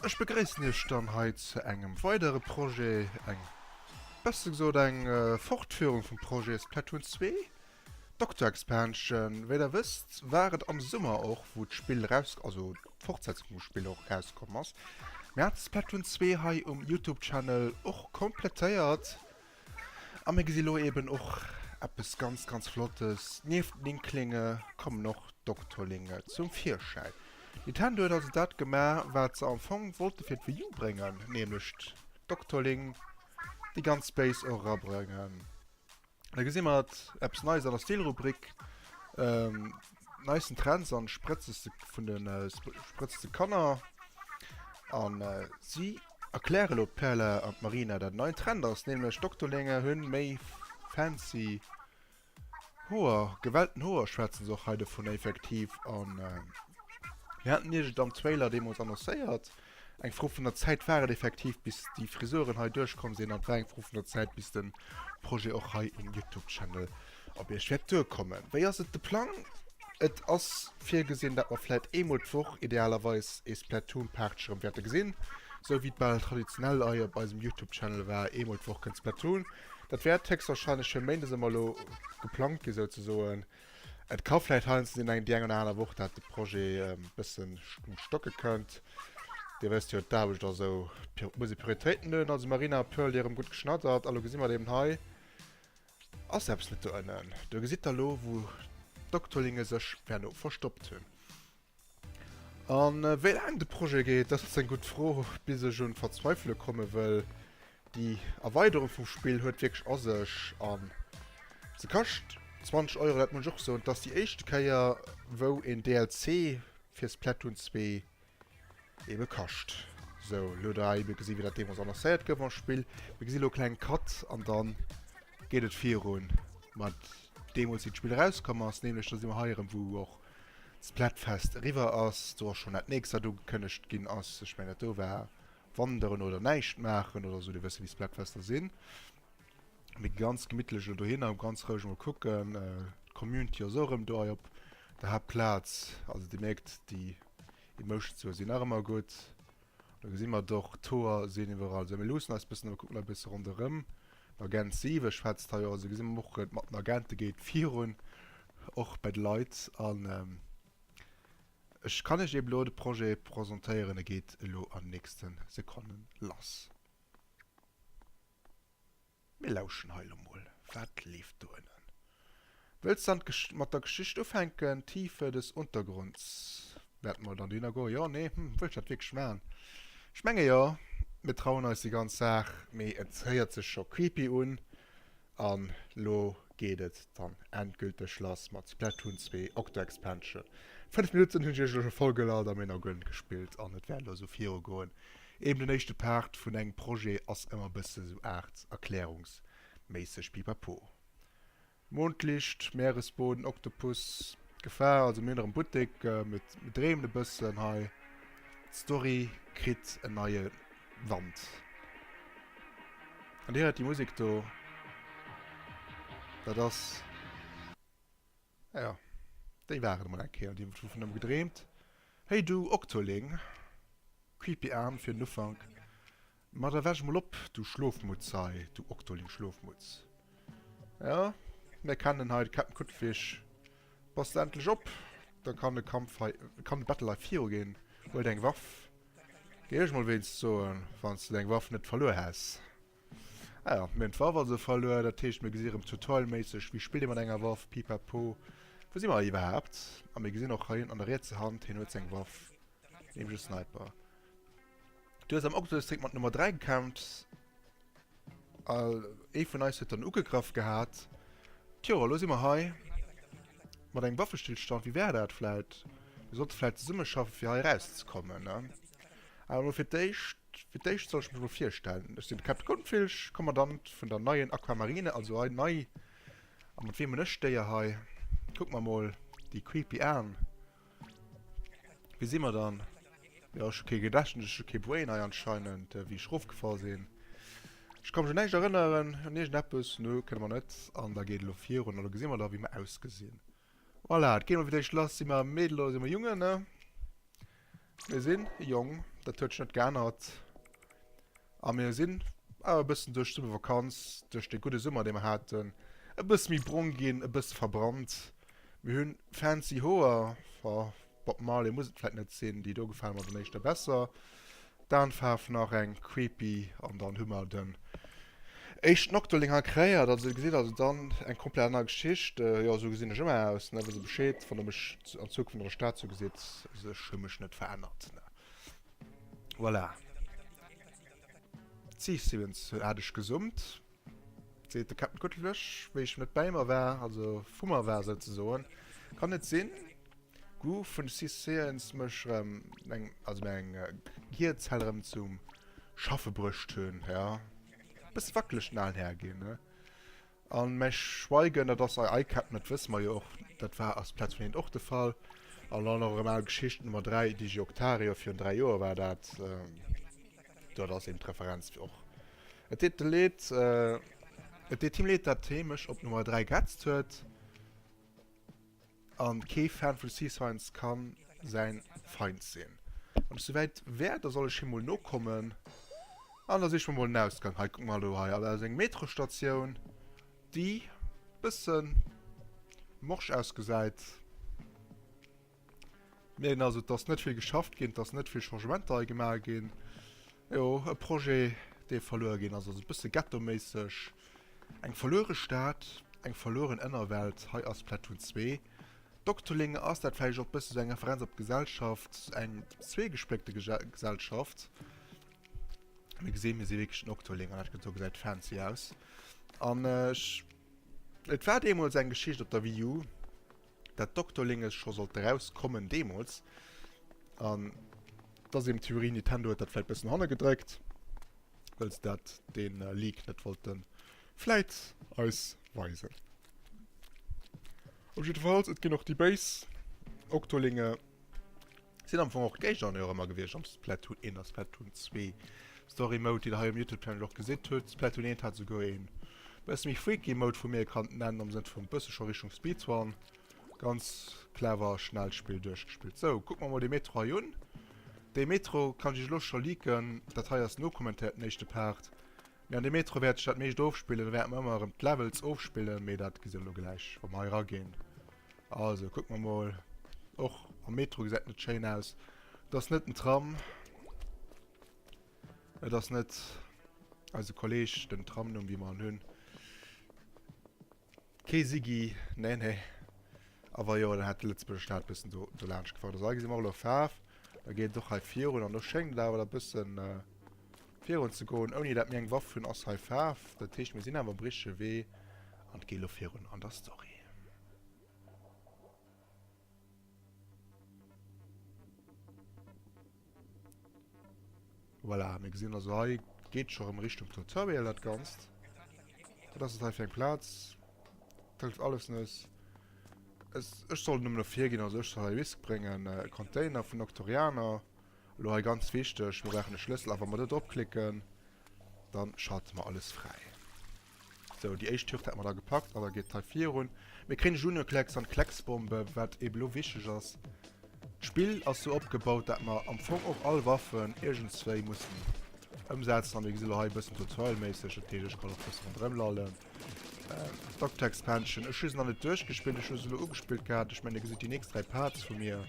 Ech begréissen iech dann hei zu engem weidere Projet, eng, besser gesot eng Fortführung vum Projet Splatoon 2, Doctor Expansion. Wéi der wësst, war et am Summer och, wou d'Spill eraus, also d'Fortsetzung vum Spill och erauskomm ass. Mir hate Splatoon 2 hei um Youtube Channel och komplettéiert. A mir gesi lo eben och eppes ganz, ganz Flottes, Nieft den Inklinge kommen och d'Octolinge zum Virschäin. Nintendo huet also dat gemaach, wat se am Fong wollte fir d'Wii U bréngen, nämlech d'Octoling, déi ganz Base och erabréngen. Da gesi mer eppes Neies an der Stilrubrik, Neisten Trends an sprëtzegste vun de sprëtzegste Kanner. An si erkläre lo d'Perla an d'Marina dat en neien Trend ass, nämlech Doktorlinge hunn méi fancy Hoer, gewellten Hoer schwätzen se och hei dovun effektiv. An mir haten iech et am Trailer deemools annoncéiert, eng Fro vun der Zäit war et effektiv bis déi Frisuren hei duerchkomm sinn an et war eng Fro vun der Zäit bis de Projet och hei um Youtube Channel op iech wäert duerkommen. Wéi ass et de Plang? Et ass virgesinn, dat mer vläit eemol d'Woch, idealerweis, ee Splatoon-Part erëm wäerte gesinn, sou wéi et bal traditionell hei op eisem Youtube-Channel war, eemol d'Woch kënnt Splatoon. Dat wäert héchstwahrscheinlech fir méindes ëmmer elo geplangt gi souzesoen. Et ka vläit heiansdo sinn, eng déi eng oder aner Woch, dat de Projet e bëssen un d'Stocke kënnt. Dir wësst jo, d'Aarbecht ass esou, et muss ee Prioritéiten hunn. Also Marina a Pearl, déi erëm gutt geschnaddert. A lo gesi mer et eben hei. Ass eppes net do ënnen? Do gesitt der lo wou d'Doktorlinge sech herno verstoppt hunn. An wéi laang de Projet geet, dat ass eng gutt Fro, bis ech un d'Verzweifele komme wëll. Déi Erweiderung vum Spill huet wierklech a sech an se kascht 20 Euro, dat muss ech och soen. Et ass déi éischte Kéier wou een DLC fir Splatoon 2 ebe kascht. Sou, elo da ebe gesi wéi dat deemools annoncéiert gouf am Spill. Mir gesi lo e klenge Cut an dann geet et virun mat deemools wéi d'Spill erauskomm ass, nämlech da si mer hei erëm wou och d'Splatfest eriwwer ass, do ass schonn dat nächst wat ugekënnegt ginn ass. Ech mengen dat do war Wanderen oder näischt maachen oder sou, dir wësst jo wéi Splatfester sinn. Mir gi ganz gemittlech elo dohinner, ganz roueg mol kucken. D'Community ass och erëm do hei op der Haaptplaz. Also dir mierkt déi Emotions do sinn nach ëmmer gutt. Do gesi mer et och, d'Hoer sinn iwwerall. Sou mir luussen eis bëssen a kucken e bësse ronderëm. Den Agent 7 schwätzt hei och. Also gesi mer och, mat den Agente geet virun, och bei de Leit. An ech kann iech eben elo de Projet presentéieren. E geet elo an nächste Sekonnen lass. Mir lauschen hei lo mol, wat leeft do ënnen? Wëlls dann mat der Geschicht ufänken? Tiefe des Untergrunds. Wäerte mer dann dohinner goen? Jo, nee, hm, wëll ech dat wierklech maachen? Ech menge jo, mir trauen eis déi ganz Saach, mee et héiert sech scho creepy un. An lo geet et dann endgülteg lass mat Splatoon 2 Octo Expansion. 5 Minutten hunn ech iech elo scho vollgelalt a mir nach guer net gespillt an et wäert elo esou virugoen. Eben den éischte Part vun engem Projet ass ëmmer bësse sou Art erklärungsméisseg pipapo. Mondlicht, Meeresboden, Oktopus, Gefahr, also mir hunn erëm Buttek, mir dreemen e bëssen hei. D'Story kritt en neie Wand. An dir héiert déi Musek do, dat ass, jo, déi war et emol eng Kéier, déi hunn dovun gedreemt. Hey du Octoling! Creepy Aarm fir den Ufank. Ma da wäsch mol op, du Schlofmutz hei, du Octoling-Schlofmutz. Ja, mir kennen hei de Captain Cuttlefish. Bass de endlech op? Da kann de Kampf hei, kann de Battle hei virugeen. Huel deng Waff. Géif ech mol wéinst soen, wann s de deng Waff net verluer häss. Ah ja, mir hunn d'Waff also verluer. Dat heescht, mir gesi rëm tutorialméisseg, wéi spillt ee mat enger Waff, pipapo. Wou si mer hei iwwerhaapt? A mir gesinn och hei an der rietser Hand, hien huet seng Waff. Nämlech e Sniper. Du hues am Octodus-Trick mat Nummer 3 gekämpft. Ee vun eis huet dann ugegraff gehat. Tjo, elo si mer hei mat engem Waffestillstand. Wéi wär dat vläit? Mir sollte vläit zesummeschaffen, fir hei erauszekommen, ne? Awer mol fir d'éischt, fir d'éischt soll ech mech mol virstellen. Ech sinn de Captain Guntfilch, Kommandant vun der neien Aquamarine, also hei nei. A mat weem hunn ech d'Éier hei? Kuck mer mol déi creepy Aen. Wie si mer dann? Jo, ech hu kee Gedächtnis, ech hu kee Brain hei anscheinend, wéi ech erofgefall sinn. Ech ka mech un näischt erënneren, un iergendeppes. Nö, kënne mer net. An da geet et elo virun an da gesi mer da wéi mer ausgesinn. Voilà, et geet mol fir d'éischt lass. Si mer Meedel oder si mer Jungen, ne? Mir sinn e Jong. Dat huet sech net geännert. A mir sinn awer e bëssen duerch d'Summervakanz, duerch dee gudde Summer, dee mer haten, e bësse méi brong ginn, e bësse verbrannt. Mir hunn fancy Hoer, enfin, Bob Marley muss et vläit net sinn, déi do gefale mer dann éischter besser. D'Aenfaarf nach eng creepy an dann hu mer den éischten Octoling hei kreéiert. Also dir gesitt also dann eng komplett aner Geschicht. Jo, esou gesinn ech ëmmer aus, ne, wësst e Bescheed, wann der mech an Zukunft an der Stad sou gesitt. Also ech hu mech net verännert, ne. Voilà. D'Seasons hat ech gesummt, seet de Captain Kuttlesch, wéi ech net bäi mer war, also vu mer war souzesoen. Kann net sinn. Goût vun de Seasons mech erëm meng, also meng Hierzell erëm zum schaffe bruecht hunn, ja. Bësse wackeleg den alen Här ginn, ne? An mäi Schweigen, dat ass ei ei Captain, dat wësse mer jo och, dat war a Splatoon 1 och de Fall. An dann och erëm al Geschicht Nummer 3, Digi Octario, virun 3 Joer war dat. Dat ass eben d'Referenz fir och. Et deet de Leed, et deet him leed, dat hee mech op Nummer 3 gehetzt huet. An kee Fan vu Sea Science kann säin Feind sinn. Wann ech souwäit wär, da soll ech him mol nokommen. An da siche mer mol den Ausgang. Hei, kuck mal do hei, ass eng Metrostatioun, déi bëssen morsch ausgesäit. Mierken also, et ass net vill geschafft ginn, et ass net vill Changementer hei gemaach ginn. Jo, e Projet, dee verluer ginn ass, also e bësse ghettoméisseg. Eng verluere Stad, eng verlueren Ënnerwelt, hei ass Splatoon 2. Doctoling, ass dat vläicht och e bësse sou eng Referenz op d'Gesellschaft, eng zweegespléckte Gesellschaft? Mir gesinn, mir si wierklech den Octoling an dat do gesäit fancy aus. An ech, et war deemools eng Geschicht op der Wii U, dat Doctolinges scho sollt erauskommen deemools. An dat ass eben d'Theorie, Nintendo huet dat vläicht bëssen hanne gedréckt, well se dat, dee Leak net wollten vläit eis weisen. Op jiddefalls, et ginn och déi béis Octolinge. Sinn am Fong och d'Géigner jo ëmmer gewiescht am Splatoon 1 a Splatoon 2 Story Mode, déi der hei um Youtube Channel och gesitt hutt. Splatoon 1 hat souguer een bësse méi freaky Mode, wou mir e kann nennen, am Sënn vun bësse scho Richtung Speedrun. Ganz clever, schnell Spill duerchgespillt. Sou, kucke mer mol dee Metro hei un. Dee Metro kann ech iech elo scho leaken, dat hei ass nokommentéiert den éischte Part. Mee an deem Metro wäert sech dat meescht ofspillen, do wäerte mer ëmmer erëm d'Levels ofspillen, mee dat gesitt der elo gläich, wa mer hei eraginn. Also, kucke mer mol. Och am Metro gesäit net schéin aus. Et ass net den Tram. Et ass net eise Kolleg, den Tramnumm, wéi mer en hunn. Kee Siggi, nee, nee. Awer jo, dann hätt de Lëtzebuerger Staat e bëssen do, do laanscht gefaart. Also hei gesi mer och elo Faarf. Da geet et och hei virun an do schéngt et awer da bëssen äh, virun ze goen. Ouni dat mir eng Waff hunn, ass hei Faarf. Dat heescht, mir sinn awer um richtege Wee an et geet elo virun an der Story. Voilà, mir gesinn also hei geet scho rëm Richtung Tutorial dat Ganzt. Wat ass dat hei fir eng Plaz? Dat hëlleft alles net. Ech, ech soll nëmmen no vir ginn, also ech soll hei Whisk bréngen, e Container vun Octorianer. Elo hei ganz wichteg, mir brauchen e Schlëssel a wa mer do drop klicken, dann schalte mer alles fräi. Sou, déi éischt Hürd hätte mer da gepackt an da geet et hei virun. Mir kréien de Junior Klecks an d'Klecksbombe, wat eben elo wichteg ass. D'Spill ass sou opgebaut, dat mer am Fong och all Waffen iergendswéi mussen ëmsetzen. An mir gesi lo hei e bëssen Tutorial-méisseg, dat heescht, ech kann och e bësse ronderëm lallen. Doctor Expansion, ech hu se nach net duerchgespillt, ech hu se elo ugespillt gehat. Ech mengen, dir gesitt déi nächst 3 Parts vu mir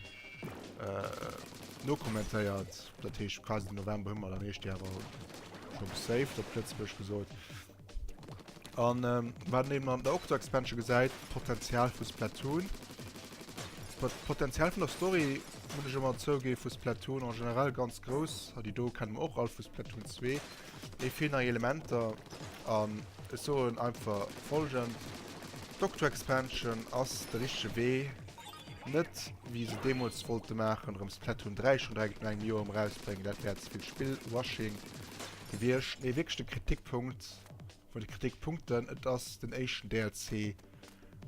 nokommentéiert. Dat heescht, quasi den November hu mer dann eescht Joer scho gesaved, op Lëtzebuergesch gesot. An ähm, wat een eben an der Octo Expansion gesäit, d'Potenzial vu Splatoon. D'Potenzial vun der Story, muss ech ëmmer zouginn, vu Splatoon en generell ganz grouss. Déi do kenne mer och all vu Splatoon 2. Méi vill nei Elementer. An ech soen einfach folgend, D'Octo Expansion ass de richtege Wee. Net wéi se deemools wollte maachen, erëm Splatoon 3 schonn direkt no engem Joer erëm erausbréngen. Dat wär ze vill Spillwashing gewiescht. Mee wierklech de Kritikpunkt vun de Kritikpunkten, et ass den éischten DLC,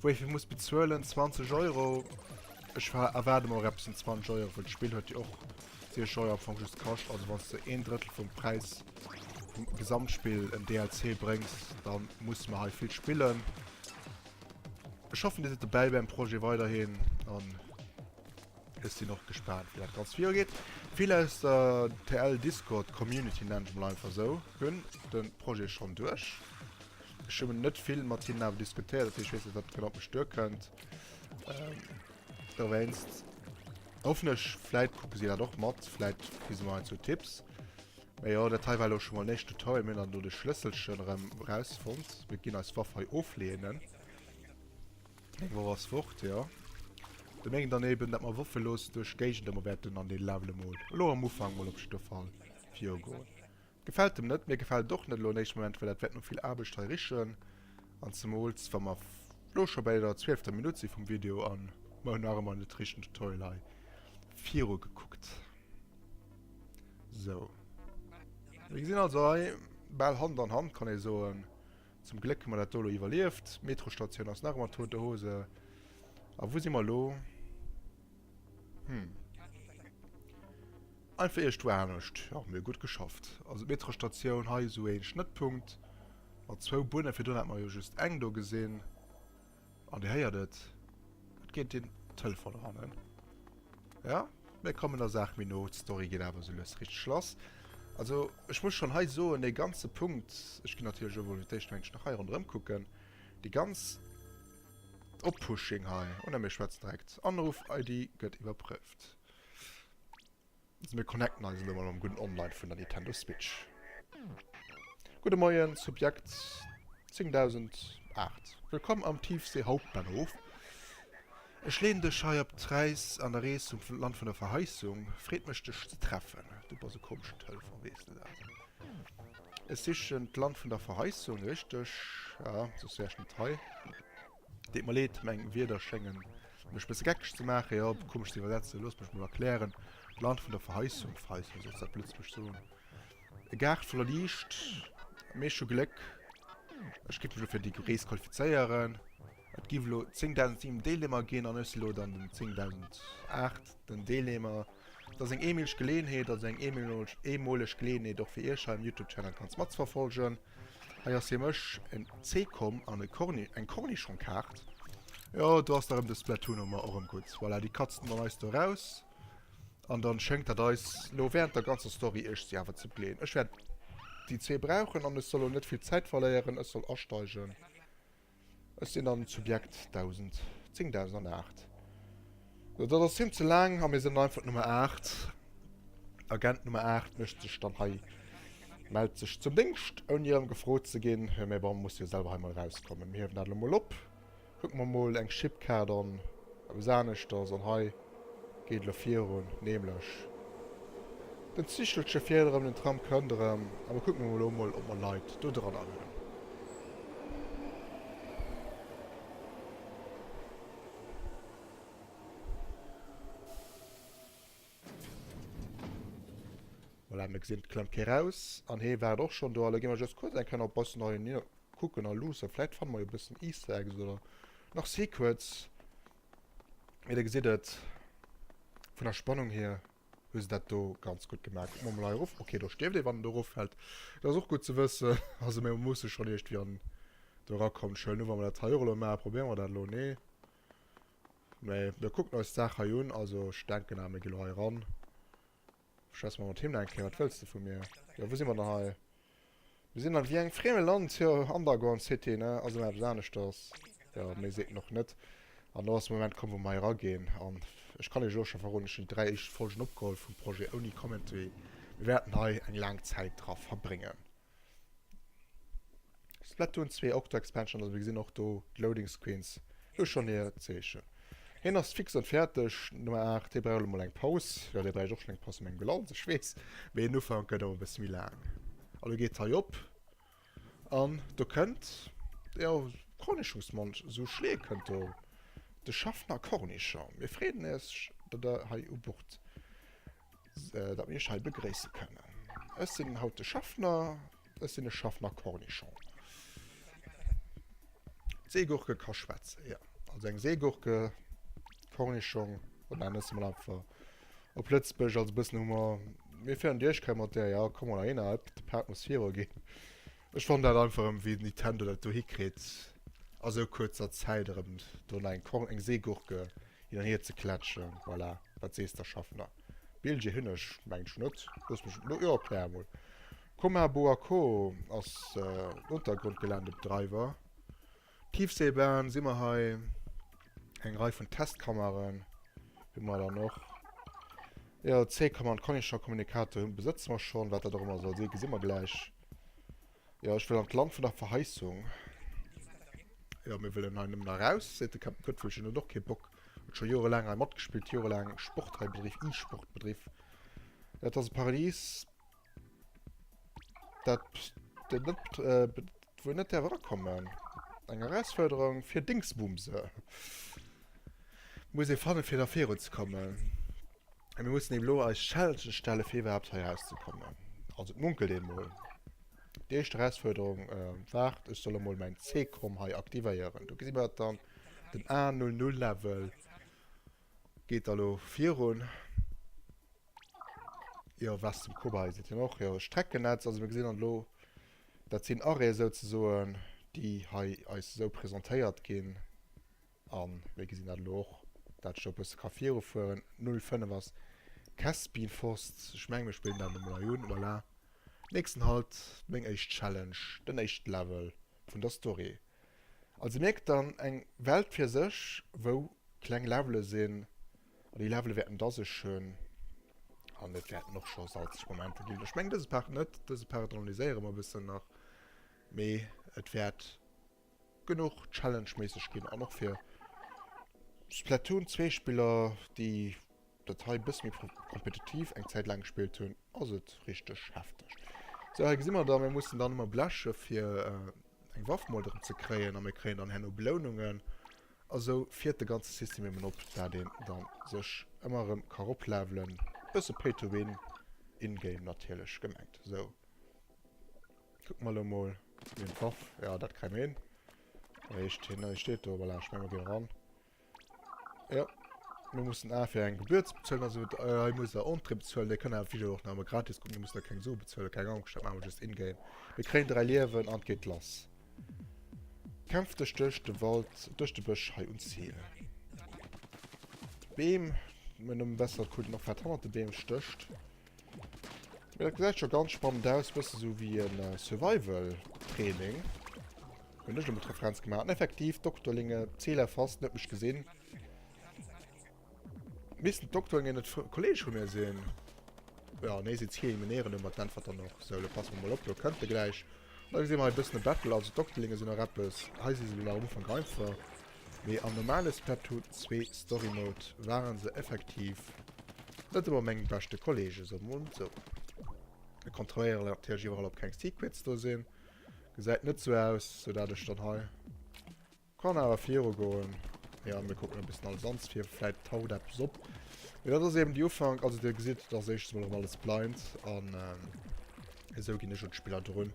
wou ee fir muss bezuelen, 20 Euro. Ech erwaarde mer och eppes vun 20 Euro, well d'Spill huet jo och 60 Euro am Fong just kascht. Also wann s de een Drëttel vum Präis vum Gesamtspill en DLC bréngs, da musse mer hei vill spillen. Ech hoffen dir sidd dobäi beim Projet weiderhin an. Ech sinn och gespaant, wéi dat Ganzt virugeet. Vill aus der TL Discord Community, nennen ech mol einfach esou, hunn de Projet schonn duerch. Ech hunn net vill mat hinnen awer diskutéiert, dat heescht, ech weess net, wat genau op mech duerkënnt. Ähm, dowéinst hoffen ech, vläit kucke si dat och mat, vläit gi se mer heiansdo Tipps. Mee jo, dat hei war elo scho mol en éischten Tutorial. Mir hunn dann do de Schlësselchen erëm erausfonnt. Mir ginn eis Waff hei ofleeënen. Eng Woch ass fort, jo. De mengen dann eben, dat mer woffelos duerch d'Géigend ëmmer wäerten an dee Level emol, elo am Ufank mol op jidder Fall, virugoen. Gefält em net, mir gefält et och net elo am éischte Moment, well dat wäert no vill Aarbecht hei richen. An zemools wa mer elo scho bäi der zwielfter Minutt si vum Video an mer hunn nach ëmmer net richtegen Tutorial hei virugekuckt. Sou. Mir gesinn also hei bal Hand an Hand, kann ee soen. Zum Gléck hu mer dat do elo iwwerlieft. D'Metrostatioun ass nach ëmmer tote Hose. A wou si mer elo? Hm. Einfach iergendwou anescht. Jo, mir hu gutt geschafft. Also d'Metrostatioun hei esou een Schnëttpunkt mat zwou Bunnen. Virdrun hat mer jo just eng do gesinn. An Dir héiert et, et geet den Telefon eran. Ja, mir kommen der Saach méi no. D'Story geet awer esou lues richteg lass. Also, ech muss schonn hei soen, dee ganze Punkt, ech ginn natierlech elo mol fir d'éischt eng nach hei ronderëm kucken, déi ganz Oppushing hei, oh ne, mir schwätzen direkt, Anruf-ID gëtt iwwerprëft. Also mir connecten eis elo mol mam gudden Online vun der Nintendo Switch. Gudde Moien, Subjekt 10008. Wëllkomm am Tiefsee Hauptbahnhof. Ech leeën dech hei op d'Reis an der Rees zum Land vun der Verheissung. Freet mech dech ze treffen. Du bass e komeschen Telefon, weess de dat? Ech sichen d'Land vun der Verheissung, richteg? Ja, soss wär ech net hei. Deet mer leed, meng Wierder schéngen mech bësse geckeg ze maachen. Jo, komesch ze iwwersetzen, looss mech mol erklären. D'Land vun der Verheissung, Verheissung, wéi solls dat op Lëtzebuergesch soen? E Gaart voller Liicht, mee ech hu Gléck, ech géif mech elo fir déi Rees qualifizéieren. Et giff elo 10.007 Deelnehmer ginn an ech si elo dann den 10.008. Den Deelnehmer. Et ass eng eemoleg Geleeënheet, also eng eemoleg Geleeënheet och fir iech hei am Youtube Channel ganz matzeverfolgen. Hei ass fir mech en C-Com an e Corni eng Cornichon-Kaart. Jo, do ass da rëm de Splatoon-Hummer och rëm gutt. Voilà, déi katzen dann eis do raus. An dann schéngt dat eis lo während der ganzer Story iech si awer ze begleeden. Ech wäert déi zwee brauchen an ech soll lo net vill Zäit verléieren. Ech soll asteigen. Ech sinn dann Subjekt 1000, 10008. So, dat ass him ze laang a mir sinn einfach Nummer 8. Agent Nummer 8 mécht sech dann hei, mellt sech zum Déngscht, ouni erëm gefrot ze ginn. Mä bon, muss jo selwer hei mol erauskommen. Mir hiewen dat elo mol op. Kucke mer mol eng Chipkaart an eppes aneschters. An hei geet elo virun, nämlech den Zichelche fiert erëm, den Tram kënnt erëm. A mir kucken elo mol, ob mer Leit do dranner hunn. Voilà, mir gesinn, et klëmmt kee raus. An hee waart och schonn do. A lo gi mer just kuerz eng Kéier nach e bëssen hei kucken a luussen. Vläit fanne mer jo e bëssen Easter Eggs oder nach Secrets. Mee der gesitt et, vun der Spannung hier hu se dat do ganz gutt gemaach. Kucke mer mol hei erof. Okay, do stierft ee wann en do eroffält. Dat ass och gutt ze wëssen. Also mir musse schonn iergendwéi an do erakommen. Schön, nu wa mer dat hei och elo maachen, probéiere mer dat elo. Nee. Mee mir kucken eis d'Saach hei un. Also ech denken awer mir gi lo hei eran. Schwätze mer mat him nach eng Kéier. Wat wëlls de vu mir? Jo, wou si mer dann hei? Mir sinn an wéi engem frieme Land? Jo, Underground City, ne? Ass ëmmer eppes aneschters. Jo, méi seet en och net. An do ass de Moment komm, wou mer hei eraginn. An ech kann iech elo scho verroden, ech hunn déi 3 éischt Folgen opgeholl vum Projet ouni Commentary. Mir wäerten hei eng laang Zäit dra verbréngen. Splatoon 2 Octo Expansion, also mir gesinn och do d'Loading Screens hu schonn hir Zeechen. Hien ass fix an fäerdeg, Nummer 8, hie brauch elo mol eng Paus. Jo, dee bräicht och schonn eng Paus a mengem Gelalls, ech weess, mee en Ufank gëtt awer e bësse méi laang. A lo geet hei op an do kënnt, jo, Cornischungsmond, esou Schlee kënnt do, de Schaffner Cornischong. Mir freeën eis, datt der hei u Bord datt mir iech hei begréisse kënnen. Ech sinn haut de Schaffner, ech sinn de Schaffner Cornischong. D'Seegurke ka schwätzen, jo. Also eng Seegurke, Cornischong, oder nennen ech se mol einfach op Lëtzebuergesch, als e bëssen Humor. Mir féieren Iech kei mat där, jo, komm mol heihinner, hëpp, de Part muss viru ginn. Ech fannen dat einfach erëm, wéi Nintendo dat do hikritt, a sou kuerzer Zäit erëm do nach eng Korn, eng Seegurke hin an hier ze klätschen. Voilà. Wat sees de, Schaffner? Billjee hunn ech, mengen ech net. Looss mech elo, jo, erklär emol. Coma Boaco ass Untergrundgeländebedreiwer. Tiefseebahn si mer hei. Eng Rei vun Testkammeren hu mer dann och. Jo, C-Kammer an Konischer Kommunikator hunn besëtze mer schonn. Wat dat och ëmmer soll sinn, gesi mer gläich. Jo, ech wëll an d'Land vun der Verheissung. Jo, mir wëllen hei nëmmen eraus, seet de Captain Köttfelchen. Huet och kee Bock. Huet scho jorelaang hei matgespillt, jorelaang Sport hei bedriff, E-Sport bedriff. Dat ass e Paradies. Dat den net wou net däerf erakommen. Eng Erausfuerderung fir Dingsbumse muss ee fannen, fir da virun ze kommen. A mir mussen eben elo eis Challengen stelle fir iwwerhaapt hei erauszekommen. Also et munkelt een mol. Déi éischt Erausfuerderung waart, ech soll emol mäin C-Com hei aktivéieren. Do gesi mer dat dann, den A00 Level geet da lo virun. Jo, West zum Koba hei seet hien och. Jo, Streckennetz, also mir gesinn dann elo, dat sinn Arrêt souzesoen, déi hei eis esou presentéiert ginn. A mir gesinn dat elo och, dat ech do e bësse ka virufueren. 05 ass Caspinforst. Ech mengen, mir spillen dat elo mol hei un. Voilà. Nächsten Halt, meng éischt Challenge, den éischten Level vun der Story. Also mierkt dann, eng Welt fir sech, wou kleng Levele sinn. An déi Levele wäerten da sech hunn. An et wäerten och scho salzeg Momenter ginn. Ech mengen dëse Part net. Dëse Part analyséiere mer e bëssen nach. Mee et wäert genuch Challenge-méisseg ginn. An och fir Splatoon 2 Spiller, déi dat hei e bësse méi kompetitiv eng Zäit laang gespillt hunn, ass et richteg hefteg. Sou, hei gesi mer da, mir mussen dann ëmmer bleche fir eng Waff mol erëm ze kréien. A mir kréien dann herno Belounungen. A sou fiert de ganze System eben op, dat een dann sech ëmmer erëm ka roplevelen. Bësse Pay to Win, in-game natierlech gemengt. Sou, kucke mer elo mol, mir hunn d'Waff, jo dat kréie mir hin. Wéi heescht hien? Hie steet do, voilà, ech menge mer ginn eran. Jo, mir mussen A fir eng Gebühr ze bezuelen, also hei musst der Entrée bezuelen, dir kënnt awer d'Video och nach ëmmer gratis kucken, dir musst da keng Sue bezuelen, keng Angscht, dat maache mer just in-game. Mir kréien 3 Liewen an et geet lass. Kämpf dech duerch de Wald, duerch de Bësch hei un d'Zil. D'Beem, mir hunn besser kucken och wat hannert de Beem stécht. Mee dat gesäit scho ganz spannend aus, bësse sou wéi e Survival Training. Hunn ech elo mol d'Referenz gemaach. An effektiv, Doktorlinge, Ziel erfasst, net mech gesinn. Missten d'Doktoren net Kollege vu mir sinn? Ja, nee, si eliminéieren ëmmer d'Äntwert dann och. Sou, lo passe mer mol op, lo kënnt e gläich. Da gesi mer hei e bëssen e Battle, also d'Doktelinge sinn nach eppes. Hei si se elo nach am Ufank einfach. Mee am normale Splatoon 2 Story Mode ware se effektiv net ëmmer meng beschte Kollegen, soe mer mol esou. Mir kontrolléieren natierlech iwwerall, ob keng Secrets do sinn. Gesäit net sou aus, sou dat ech dann hei Kann awer viru goen. Ja, mir kucken e bëssen alles ans fir vläit taucht eppes op. Mee dat ass eben déi Ufank, also dir gesitt, et ass éischtens mol erëm alles blind an esou ginn ech un d'Spiller drun.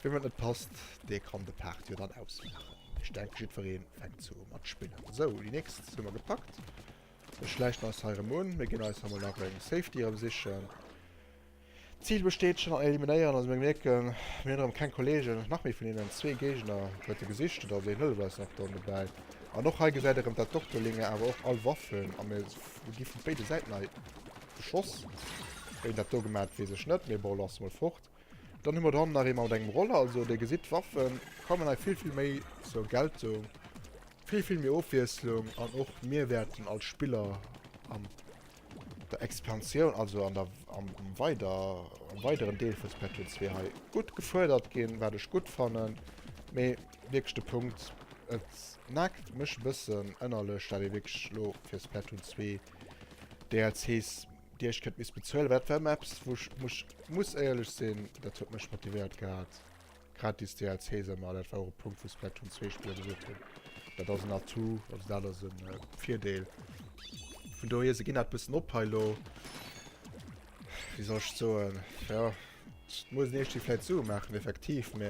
Wiem et net passt, dee kann de Part jo dann ausmaachen. Ech denken jiddweree fänkt sou u mat spillen. Sou, déi nächst hu mer gepackt. Mir schläichen eis hei erëm un. Mir ginn eis hei mol nach eng Safety erëm sichen. D'Zil besteet schonn an eliminéieren, also mir mierken, mir hunn erëm keng Kollegen, nach méi vun hinnen, zwee Géigner huet e gesicht, et ass een hëlleft eis nach dann dobäi. An och hei gesäit erëm dat Doktorlinge awer och all Waff hunn a mir gi vun béide Säiten hei beschoss. Wéi en dat do gemaat weess ech net, mee bon, loosse mol fort. Dann hu mer dohannen nach ee mat engem Roller, also dir gesitt d'Waffe kommen hei vill vill méi zur Geltung, vill vill méi Ofwiesslung an och mir wäerten als Spiller am der Expansioun, also an der, am, am weider, am weideren Deel vu Splatoon 2 hei gutt gefuerdert ginn, wat ech gutt fannen. Mee wierklech de Punkt, et nagt mech e bëssen ënnerlech, dat ee wierklech elo fir Splatoon 2 DLCs déi ech kënnt misst bezuelen. Well dat war ëmmer eppes, wou ech muss, muss éierlech sinn, dat huet mech motivéiert gehat. Gratis DLCs ëmmer, dat war och e Punkt wou Splatoon 2 Spiller gesot hunn, dat ass en Atout, also dat ass e Virdeel. Vun dohier, se ginn dat bëssen op hei elo. Wéi soll ech et soen, jo, et muss een iergendwéi vläit Sue maachen, effektiv, mä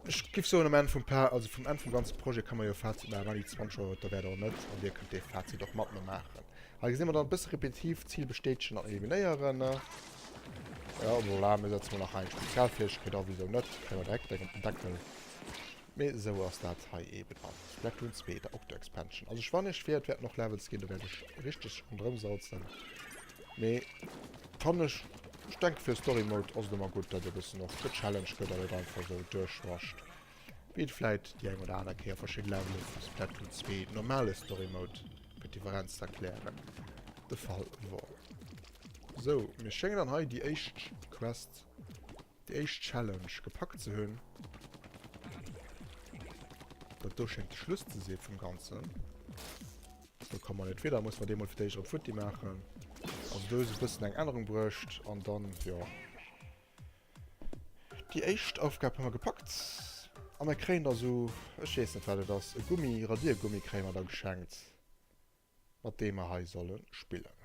ech giff soen, um Enn vum Pa, also vum Enn vum ganze Projet ka mer jo e Fazit maachen, waren déi 20 Euro et derwäert oder net, an dir kënnt dee Fazit och mat mer maachen. Hei gesi mer dann e bësse repetitiv, Zil bestätegen an eliminéieren. Ja, voilà, mir setzen mol nach hei eng Spezialfähigkeet a, wisou net, kréie mer direkt eng op den Deckel. Mee esou ass dat hei eben an Splatoon 2, der Octo Expansion. Also ech warn iech vir, et wäerten och Levels ginn, do wäert ech richteg ronderëm salzen. Mee fannen ech, ech denke fir Story Mode ass et ëmmer gutt, datt e bëssen och gechallenged gëtt an net einfach esou duerchrusht, wéi et vläit déi eng oder aner Kéier verschidde Levele vu Splatoon 2, normale Story Mode, fir d'Differenz ze erklären, de Fall wor. Sou, mir schéngen dann hei déi éischt Quest Déi éischt Challenge gepackt ze hunn. Dat do schéngt de Schluss ze si vum Ganzen. Do komme mer net wieder, muss mer dee mol fir d'éischt erëm futti maachen. Also do hu se e bëssen eng Ännerung bruecht an dann, jo. Déi éischt Aufgab hu mer gepackt. A mer kréien da sou, ech weess net wat et ass, e Gummi, Radiergummi kréie mer da geschenkt. Mat deem mer hei solle spillen.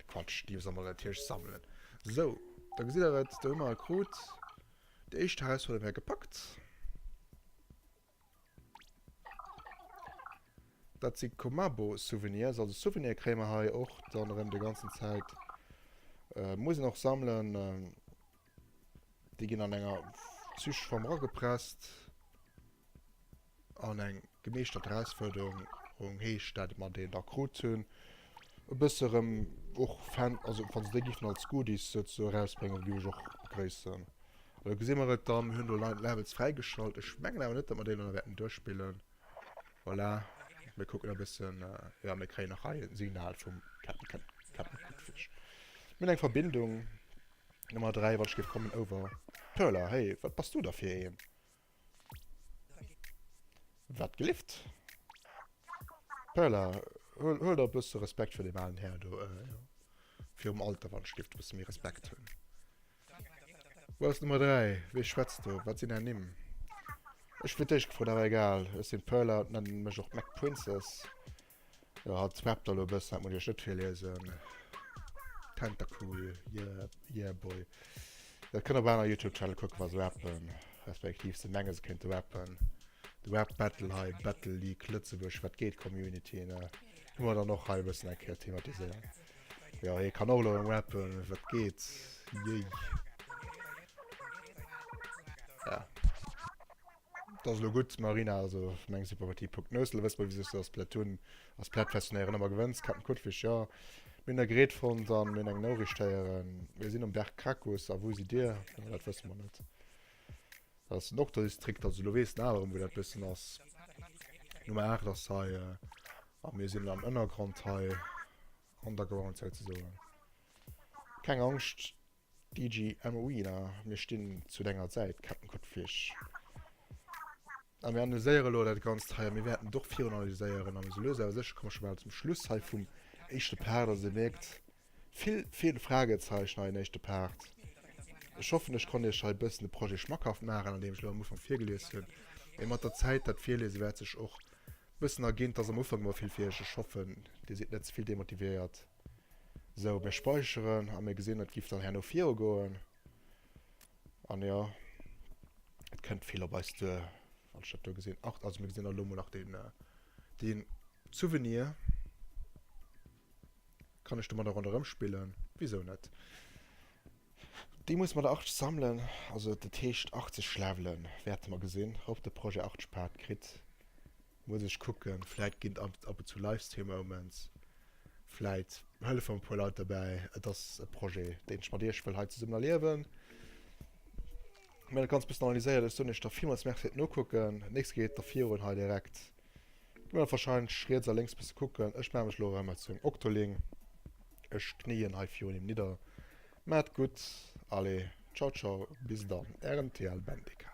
Quatsch, déi solle mer natierlech sammelen. Sou, da gesitt der et, do hu mer e krut. Déi éischt Herausforderung wär gepackt. Dat si Komabo-Souvenirs, also Souvenir kréie mer hei och dann erëm déi ganzen Zäit. Muss een och sammelen. Déi ginn an enger Züchform eragepresst. An eng gemeeschtert Erausfuerderung heescht dat mer deen da krut hunn, e bësse erëm och Fan, also wa se déi géifen als Goodies souzesoe erausbréngen, géif ech och begréissen. An do gesi mer et dann, mir hunn do Levels fräigeschalt. Ech mengen awer net, datt mer déi elo nach wäerten duerchspillen. Voilà, mir kucken e bëssen, jo mir kréien nach hei e Signal vum Captain Captain Kuttfisch. Mir hunn eng Verbindung, Nummer 3, wann ech géif kommen, over. Perla, hey, wat bass du da fir een? Wat gelift? Perla, huel, huel der e bësse Respekt fir deem alen Här do. Äh, jo. Virum Alter, wann ech gelift, e bësse méi Respekt hunn. Wou ass Nummer 3? Wee schwätzt do? Wat sinn är Nimm? Ech fir d'éischt gefrot, awer egal. Ech sinn d'Perla, nennen mech och Mac Princess. Jo, hatt rappt elo e bëssen, dat muss ech iech net virliesen. Tentacool, yeah, yeah boy. Dat kënnt op aner YouTube Channel kucken, wa se rappen, respektiv se menge se kéinte rappen. De Rap Battle hei, Battle League Lëtzebuerg, wat geet Community, ne? Hu mer dann och hei e bëssen eng Kéier thematiséiert. Jo, hie kann och elo erëm rappen, wat geet, yéi. Ja. Dat ass elo gutt, Marina, also meng Sympathie Punkt Nousel, wëss mol wéisou s du a Splatoon a Splatfest-Turnéieren ëmmer gewënns. Captain Kuttfisch, jo, mir hunn der Greed fonnt an mir hunn eng Noriicht héieren. Mir sinn um Berg Krakus, a wou sidd dir? Jo, dat wësse mer net. Dat ass den Oktodistrikt, also elo weess den Al erëm wou dat bëssen ass. Nummer 8 ass hei, a mir sinn am Ënnergrond hei, Underground souzesoen. Keng Angscht, DG Amoena, mir stinn zu denger Säit, Captain Kuttfisch. A mir analyséiere elo dat Ganzt hei a mir wäerten et och virun analyséieren. An esou lues awer sécher komme mer scho bal zum Schluss hei vum éischte Part. Also Dir mierkt, vill, vill Fragezeichen hei en éischte Part. Ech hoffen, ech konnt Iech hei e bëssen de Projet schmackhaft maachen, andeem ech elo am Ufank virgelies hunn. Mee mat der Zäit, dat Virliese wäert sech och e bëssen erginn. Et ass am Ufank ëmmer vill fir Iech. Ech hoffen, Dir sidd net ze vill demotivéiert. Sou, mir speicheren a mir gesinn, et giff dann herno viru goen. An jo, et kënnt vill op eis duer, wann ech dat do gesinn. Ach, also mir gesinn elo mol nach den, den Souvenir. Kann ech domadder ronderëm spillen? Wisou net? Déi muss mer der 80 sammelen, also dat heescht 80 Levelen wäerte mer gesinn, ob de Projet 80 Part kritt. Muss ech kucken, vläit ginn et ab und zu Livestream Moments, vläit hëllefen e puer Leit derbäi. Et ass e Projet, deen ech mat iech wëll hei zesummen erliewen. Mir hunn dat Ganzt bëssen analyséiert. Ech soen iech da villmools Merci fir d'Nokucken. Nächst Kéier geet et da virun hei direkt. Mir wäerte warscheinlech riets a lénks bësse kucken. Ech maache mech elo erëm zu engem Octoling. Ech knéien hei virun him nidder. Maacht gutt, allez, ciao ciao, bis dann, ären TL Bendika.